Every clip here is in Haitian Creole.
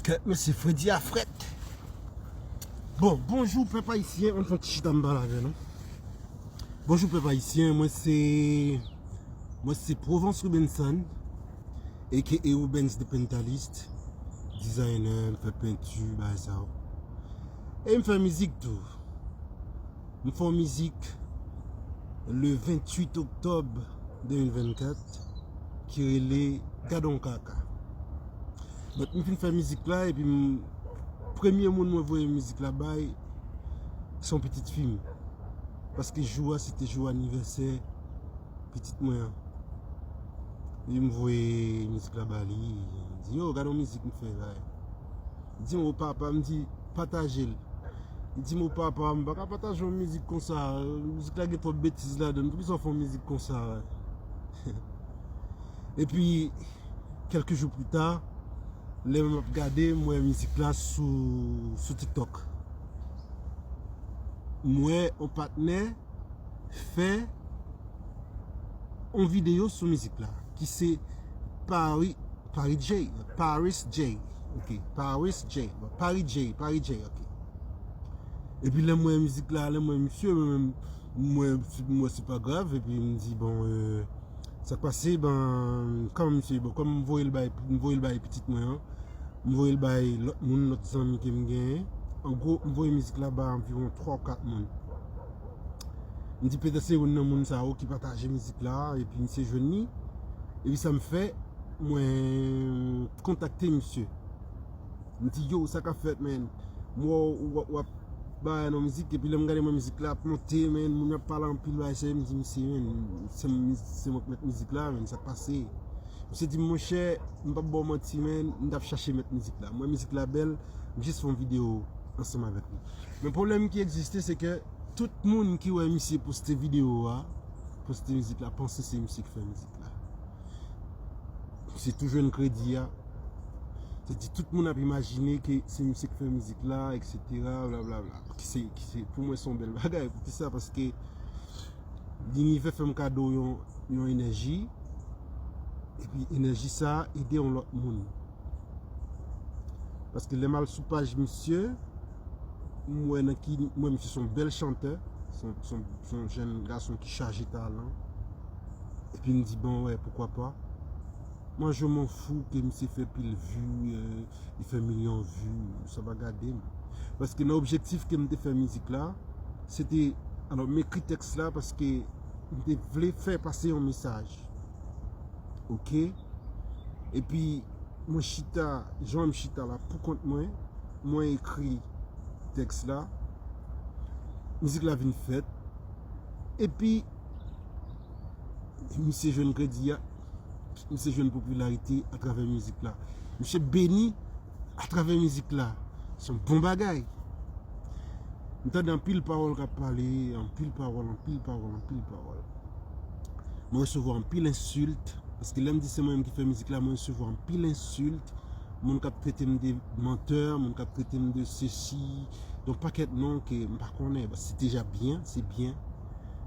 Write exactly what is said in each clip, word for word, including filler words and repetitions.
Kèt mesye, fredi a frèt. Bon, bonjou pèp ayisyen, ann fè yon ti chita m pale avè nou. Bonjou pèp ayisyen, mwen se mwen se Provence Rubenson, A K A Rubens the Pentalist, designer, m fè penti, bagay sa yo. E m fè mizik tou. M fè yon mizik le venntuit oktòb de mil vennkat ki rele Gadon Kaka. Donk, m fin fè mizik la, epi m, premye moun mwen voye mizik la bay, se yon pitit fi m. Paske jou a, se te jou anivèsè pitit mwen an. Epi m voye mizik la ba li, m di, yo, gade yon mizik m fè la. Li di m, o papa, m di, pataje l. Li di m, o papa, m pa ka pataje yon mizik konsa. Mizik la gen twòp betiz ladan l. Poukisa w fè yon mizik konsa? Epi, kèlke jou pli ta, lè m ap gade, m wè mizik la sou, sou TikTok. M wè yon patnè fè yon videyo sou mizik la, ki se Paris, Paris J, Paris J, ok, Paris J, Paris J, Paris J, ok. Epi lè m wè mizik la, lè m wè misye, mwen menm, mwen, mwen se pa grav, epi m di, bon, euh, sa k pase, ben, kòm misye, bon, kòm m voye l bay, m voye l bay pitit mwen an, m voye l bay lòt moun, lòt zanmi ke m genyen. An gwo, m voye mizik la bay anviwon twa ou kat moun. M di petèt se youn nan moun sa yo ki pataje mizik la, epi misye jwenn li. Epi sa m fè, mwen kontakte misye. M di, yo, sa k ap fèt, man? M wè w, w, w ap bay nan mizik, epi lè m gade mwen mizik la ap monte, man, moun yo ap pale anpil bagay serye, m di, misye, man, se, se mwen k mèt mizik la, man, sa k pase? Misye di m, monchè, m p ap ba w manti, man, m t ap chache mèt mizik la. M wè mizik la bèl, m jis fè yon videyo ansanm avèk li. Men pwoblèm ki egziste, se ke tout moun ki wè misye poste videyo a, poste mizik la, panse se misye ki fè mizik la. Misye tou jwenn kredi a. Se di tout moun ap imajine ke se misye ki fè mizik la, et cetera, blablabla. Ki se, ki se, pou mwen se yon bèl bagay. Poukisa? Paske linivè fè m kado yon, yon enèji. Epi enèji sa a ede yon lòt moun. Paske lè m al sou paj misye, m wè nan ki, m wè misye se yon bèl chantè, se yon, se yon, se yon jèn gason ki chaje talan. Epi m di, bon, wè, poukwa pa? Mwen, je m'en fous ke misye fè pil vi, euh, li fè milyon vi, sa pa gade m. Paske nan objektif ke m te fè mizik la, se te, alò, m ekri tèks la paske m te vle fè pase yon mesaj. Ok? Epi, mwen chita, jan m chita la pou kont mwen, mwen ekri tèks la, mizik la vin fèt, epi misye jwenn kredi a, misye jwenn popilarite atravè mizik la. Misye beni atravè mizik la. Se yon bon bagay. M tande anpil pawòl k ap pale, anpil pawòl, anpil pawòl, anpil pawòl. Mwen resevwa anpil ensilt, paske lè m di se mwen menm ki fè mizik la, mwen resevwa anpil ensilt. Moun k ap trete m de mantè, moun k ap trete m de sesi, yon pakèt non ke m pa konnen. Bon, se deja byen, se byen.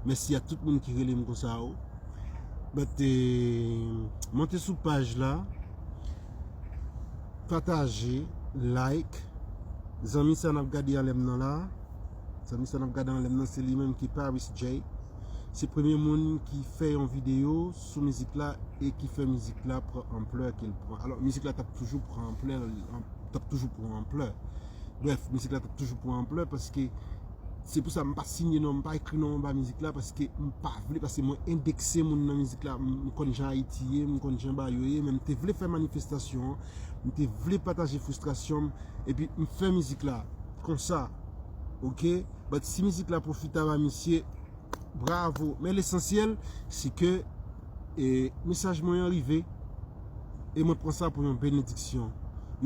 Mèsi a tout moun ki rele m konsa yo. But, eh, monte sou paj la, pataje, like. Zanmi sa n ap gade anlè m nan la, zanmi sa n ap gade anlè m nan, se li menm ki Paris J. Se premye moun ki fè yon videyo sou mizik la e ki fè mizik la pran anplè ke l pran. Alò, mizik la t ap toujou pran anplè, t ap toujou pran anplè. Brèf, mizik la t ap toujou pran anplè paske se pou sa m pa siyen non, m pa ekri non anba mizik la paske m pa vle, paske mwen endekse moun nan mizik la, m, m konn jan Ayiti ye, m konn jan bagay yo ye, men m te vle fè manifestasyon an, m te vle pataje fristrasyon m, epi m fè mizik la konsa, ok? But si mizik la pwofita ba misye, bravo. Men lesansyèl, se ke, e, mesaj mwen an rive, e mwen pran sa pou yon benediksyon.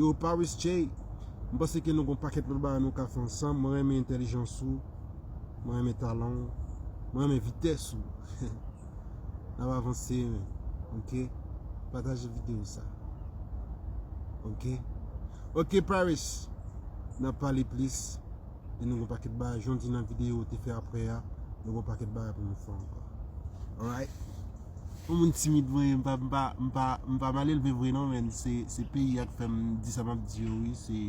Yo, Paris J, m panse ke nou gon pakèt lòt bagay nou ka fè ansanm. Mwen renmen entèlijans ou, mwen renmen talan w, mwen renmen vitès ou. N ap avanse, men. Ok? Pataje videyo sa. Ok? Ok, Paris. N ap pale plis. E nou gon pakèt bagay, jan w di nan videyo w te fè aprè a, nou gon pakèt bagay pou nou fè ankò. Alright? Yon moun timid vre, m pa, m pa, m pa, m pa mal elve vre non, men se, se peyi a k fè m di sa m ap di yo, wi, se,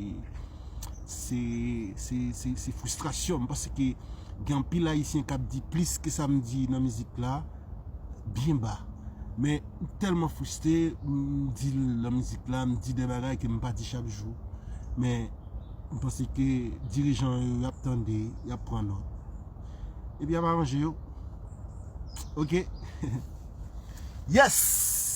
se, se, se, se fristrasyon. M panse ke gen anpil Ayisyen k ap di plis ke sa m di nan mizik la, byen ba. Men, m tèlman fristre, m di l nan mizik la, m di de bagay ke m pa di chak jou. Men, m panse ke dirijan yo, y ap tande, y ap pran nòt. Epi y ap aranje yo. Ok? Yes!